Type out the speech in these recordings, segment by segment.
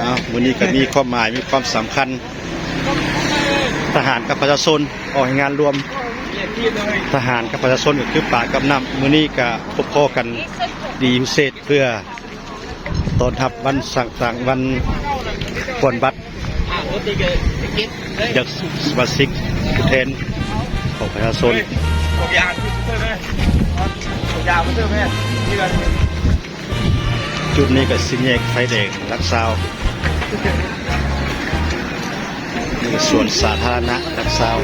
ອ້າວ ມື້ນີ້ກໍມີຄວາມໝາຍ ມີຄວາມສຳຄັນ ທະຫານກັບປະຊາຊົນອອກແຮງງານລວມ ທະຫານກັບປະຊາຊົນກໍຄືປາກັບນ້ຳ ມື້ນີ້ກໍພົບພໍ້ກັນດີພິເສດ ເພື່ອຕ້ອນຮັບວັນສ້າງ ສ້າງວັນປ່ອນບັດ ຈາກສະມາຊິກຜູ້ແທນຂອງປະຊາຊົນ. ຈຸດນີ້ກໍສີ່ແຍກໄຟແດງຫຼັກຊາວ ນີ້ກໍສວນສາທາລະນະຫຼັກຊາວ.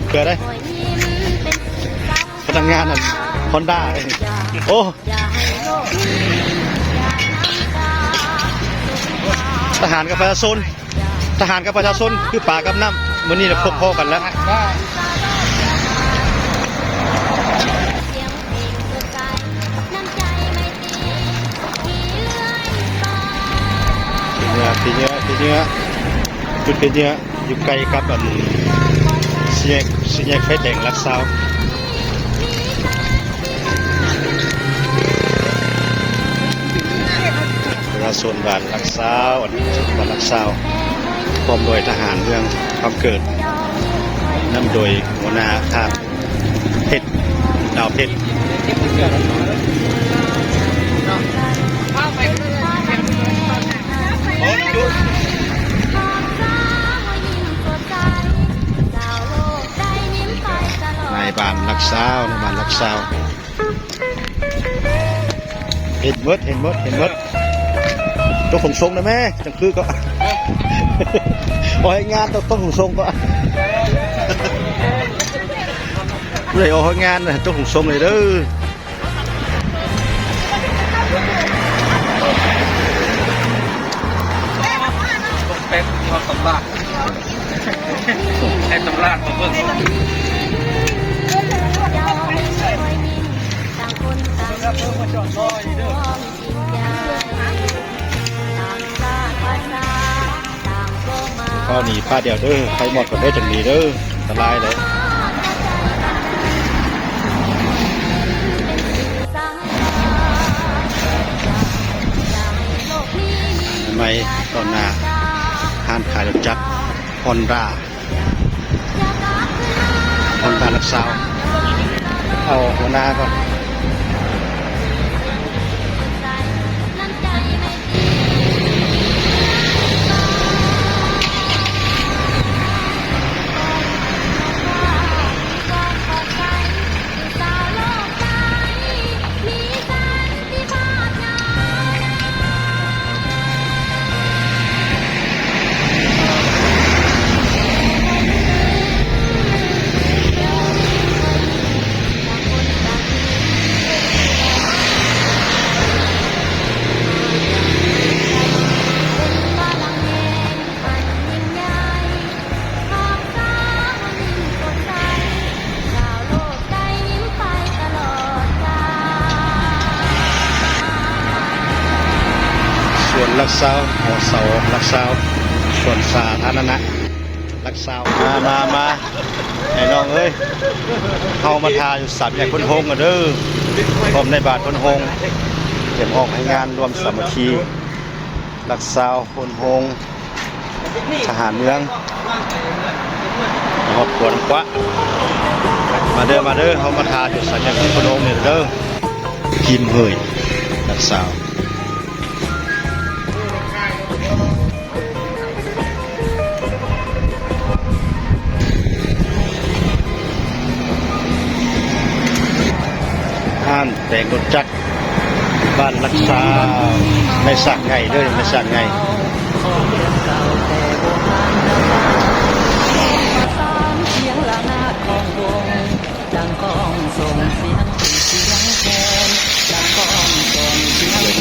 ເພື່ອໃດ? ພະນັກງານອັນ Honda ເດ້. ໂອ້ ທະຫານກັບປະຊາຊົນ ທະຫານກັບປະຊາຊົນຄືປາກັບນ້ຳ ມື້ນີ້ລະພົບພໍ້ກັນແລ້ວ. ຂີ້ເຫຍື້ອ ຂີ້ເຫຍື້ອ ຂີ້ເຫຍື້ອ ຈຸດຂີ້ເຫຍື້ອ ຢູ່ໃກ້ກັບອັນ ສີ່ແຍກ ສີ່ແຍກໄຟແດງຫຼັກຊາວ. ປະຊາຊົນບ້ານຫຼັກຊາວ ອັນ ບ້ານຫຼັກຊາວ ພ້ອມດ້ວຍທະຫານເມືອງຄຳເກີດ ນຳໂດຍຫົວໜ້າທ່ານ ເພັດ ດາວເພັດ. ນາຍບ້ານຫຼັກຊາວ ນາຍບ້ານຫຼັກຊາວ ເຫັນໝົດ ເຫັນໝົດ ເຫັນໝົດ. ຕົກສູງໆນະແມ່ ຈັ່ງຄືກໍ ບໍ່ໃຫ້ງານ ຕົກສູງໆກໍ ຜູ້ໃດອອກງານ ຕົກສູງໆເລີຍເດີ. ແປັກຮອດຕຳຫຼາດ ໃຫ້ຕຳຫຼາດມາເບິ່ງ. ຟ້າວໜີຟ້າວດຽວເດີ ໄຟມອດກ່ອນເດີ ຈັ່ງໜີເດີ ອັນຕະລາຍເດ້. ໃໝ່ຕໍ່ໜ້າຮ້ານຂາຍລົດຈັກ Honda. ທາງການລັກຊາວ ເອົາຫົວໜ້າກ່ອນ. ສວນຫຼັກຊາວ ຫໍເສົາຫຼັກຊາວ ສວນສາທາລະນະຫຼັກຊາວ. ມາ ມາ ມາ ໄອ້ນ້ອງເອີຍ ເຮົາມາຖ້າຢູ່ສາມແຍກໂພນໂຮງກັນເດີ ພ້ອມນາຍບ້ານໂພນໂຮງ ຕຽມອອກແຮງງານລວມສາມັກຄີ ຫຼັກຊາວໂພນໂຮງ ທະຫານເມືອງ ຮອດກວນກວະ. ມາເດີ ມາເດີ ເຮົາມາຖ້າຢູ່ສາມແຍກໂພນໂຮງນີ້ເດີ. ກິມເຮີຍ ຫຼັກຊາວ ຮ້ານແປງລົດຈັກ ບ້ານຫຼັກຊາວ ໃນສາກໃຫຍ່ເດີ ໃນສາກໃຫຍ່.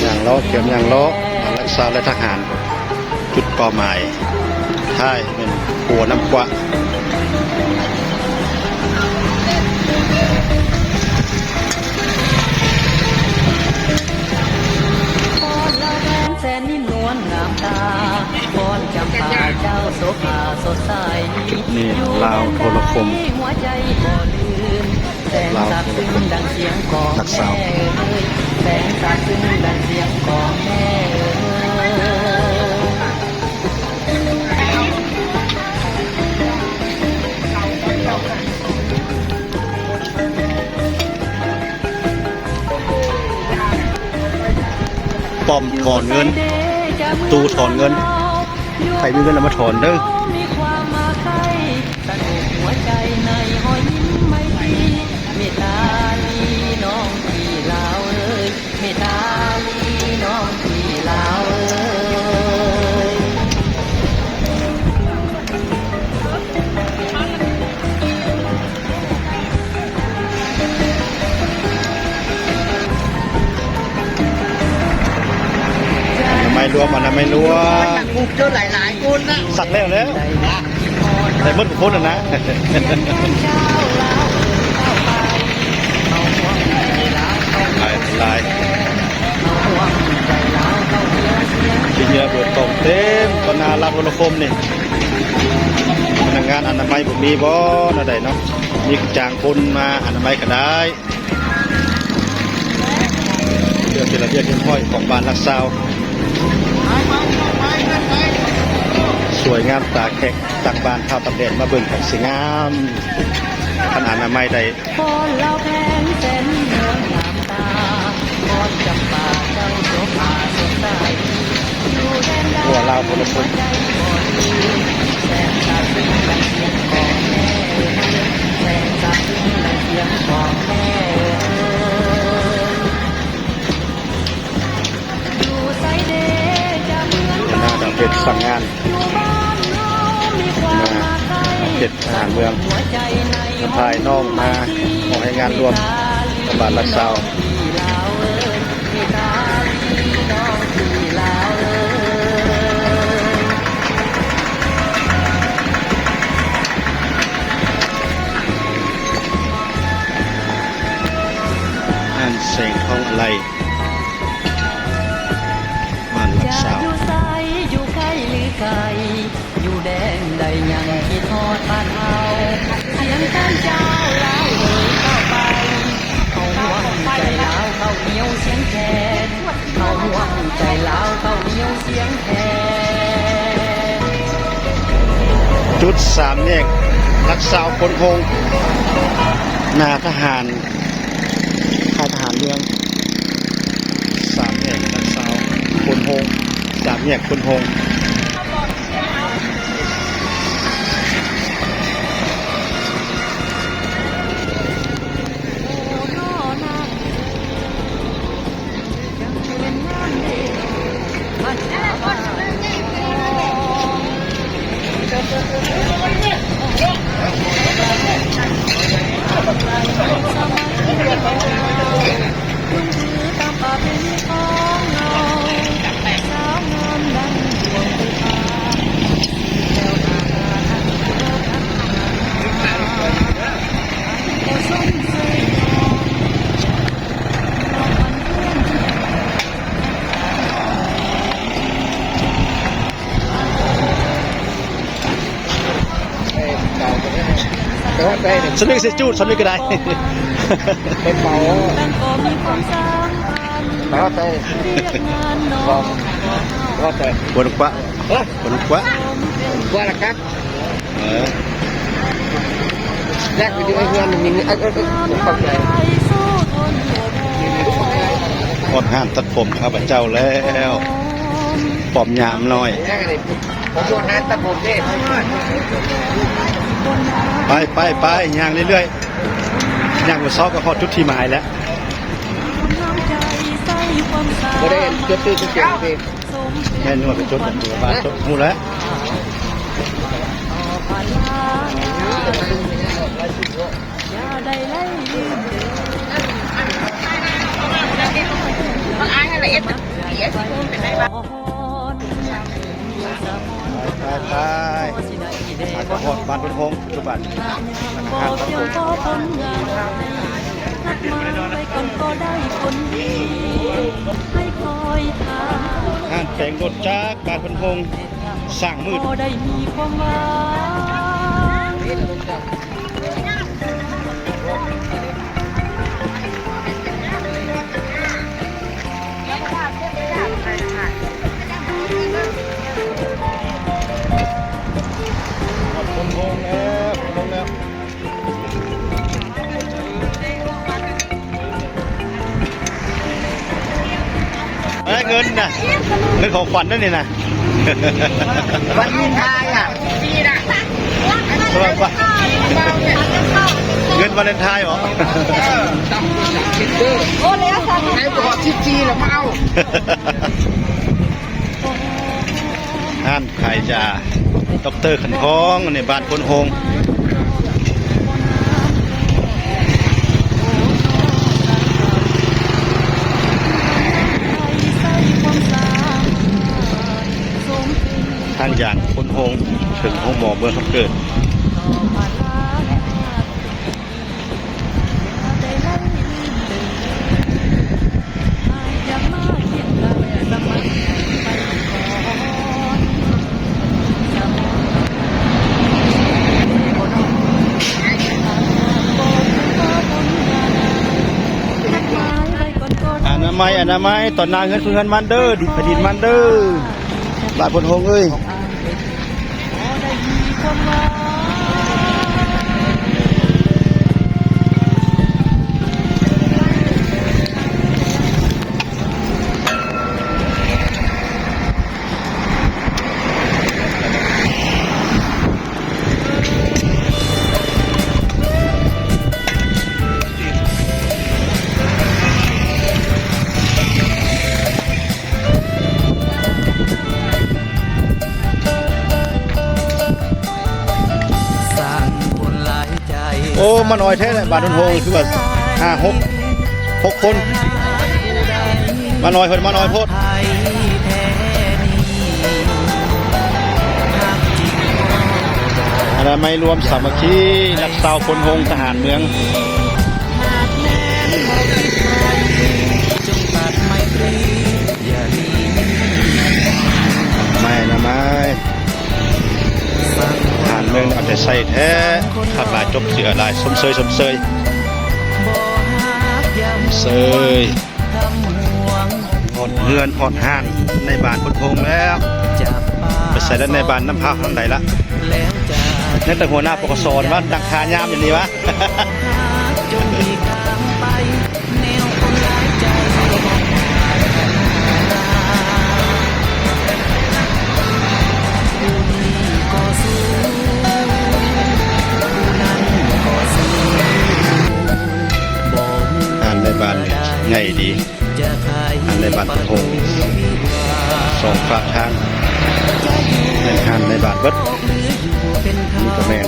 ຍ່າງເລາະ ກຽມຍ່າງເລາະ ຫຼັກຊາວ ແລະ ທະຫານ ຈຸດເປົ້າໝາຍທ້າຍແມ່ນຂົວນ້ຳກວະ. ຈຸດນີ້ລາວໂທລະຄົມ ລາວໂທລະຄົມຫຼັກຊາວ. ປ້ອມຖອນເງິນ ຕູ້ຖອນເງິນ ໃຜມີເງິນລະມາຖອນເດີ້. ອະນາໄມລວມ ອະນາໄມລວມ ມັນໜັກອົບເຈົ້າຫຼາຍໆຄົນນະ ສັກແລ້ວແຫຼະ. ໄດ້ໝົດທຸກຄົນຫັ້ນນະ ຫຼາຍ ຫຼາຍ ທີ່ເຮືອເບີດກອງເຕັມຕໍ່ໜ້າລາວໂທລະຄົມນີ້. ພະນັກງານອະນາໄມບໍ່ມີບໍ່ ແນວໃດເນາະ ມີກະຈ້າງຄົນມາອະນາໄມກະໄດ້. ເພື່ອເປັນລະບຽບຮຽບຮ້ອຍຂອງບ້ານຫຼັກຊາວ ສວຍງາມຕາແຂກ ຕັ້ງບ້ານທ້າວຕາກແດດມາເບິ່ງກະຊິງາມ ຄັນອະນາໄມໄດ້. ທົ່ວລາວໂທລະຄົມ ຫົວໜ້າດາວເພັດສັ່ງງານ ມາເຮັດອາຫານເມືອງ ພານ້ອງມາອອກແຮງງານລວມກັບບ້ານຫຼັກຊາວ. ຮ້ານແສງທອງອາໄລ ບ້ານຫຼັກຊາວ. ຈຸດສາມແຍກຫຼັກຊາວໂພນໂຮງ ໜ້າທະຫານ ຄ້າຍທະຫານເມືອງ ສາມແຍກຫຼັກຊາວໂພນໂຮງ ສາມແຍກໂພນໂຮງ. ສຳນີ້ຊິຈູດ ສຳນີ້ກະໄດ້ ໄປເປົ່າ ໄປຮອດໃສ ຮອດໃສ ຫົວໜຸກປະ ເອີ ຫົວໜຸກປະ ຫົວລະກັບ. ເອີ ຢາກໄປຢູ່ໃນເຮືອນນີ້ ເອີ ເອີ ເອີ ເຂົ້າໃຈ. ຮອດຮ້ານຕັດຜົມຂ້າພະເຈົ້າແລ້ວ ປ້ອມຍາມນ້ອຍ. ຢາກໄດ້ ຜົມຢູ່ຮ້ານຕັດຜົມເດ້. ໄປ ໄປ ໄປ ຍ່າງເລື້ອຍໆ ຍ່າງບໍ່ຊອກກະຮອດຈຸດທີ່ໝາຍແລ້ວ. ບໍ່ໄດ້ຈົດຊື່ຊື່ສຽງເດ້. ແມ່ນວ່າໄປຈົດ ບ້ານຈົດ ຮູ້ແລ້ວ. ໄປ ໄປ ໄປ ຫາກະຮອດບ້ານໂພນໂຮງ ປັດຈຸບັນ ທະນາຄານສັງຄົມ ຮ້ານ ສຽງລົດຈາກບ້ານໂພນໂຮງ ຊ້າງມືດ. ເອີ ເງິນນະ ເງິນຂອງຂວັນນັ້ນນີ້ນະ ວາເລນໄທນ໌ອະ ເງິນວາເລນໄທນ໌ເຫາະ ໃນບອກສິບສີ່ແລ້ວມາເອົາ. ຮ້ານຂາຍຢາ ດັອກເຕີຂັນທອງ ໃນບ້ານໂພນໂຮງ. ທາງຢ່າງໂພນໂຮງ ເຖິງໂຮງໝໍເມືອງຄຳເກີດ. ອະນາໄມ ອະນາໄມ ຕໍ່ໜ້າເຮືອນ ຄືເຮືອນມັນເດີ ດິນ ແຜ່ນດິນມັນເດີ ຫຼາຍຄົນໂຮງເອີຍ. ໂອ້ ມານ້ອຍແທ້ແຫຼະ ບ້ານໂພນໂຮງ ຄືວ່າຫ້າຫົກ ຫົກຄົນ ມານ້ອຍ ເພິ່ນມານ້ອຍໂພດ. ອະນາໄມລວມສາມັກຄີ ລັກຊາວໂພນໂຮງ ທະຫານເມືອງ. ໄມ ອະນາໄມ ທະຫານເມືອງເອົາໃຈໃສ່ແທ້ ຄັກຫຼາຍ ຈົບເສືອຫຼາຍ ຊົມເຊີຍ ຊົມເຊີຍ ຊົມເຊີຍ. ຮອດເຮືອນຮອດຮ້ານໃນບ້ານໂພນໂຮງແລ້ວ. ໄປໃສລະໃນບ້ານ ນຳພາທາງໃດລະ? ຍັງແຕ່ຫົວໜ້າ ປກສ ວ່ານັ່ງທ່າຍາມຢູ່ນີ້ວະ. ຮ້ານໃນບ້ານນີ້ໃຫຍ່ດີ ຮ້ານໃນບ້ານໂພນໂຮງ ສອງຟາກທາງ ແມ່ນຮ້ານໃນບ້ານເບິດ. ນີ້ກະແມ່ນ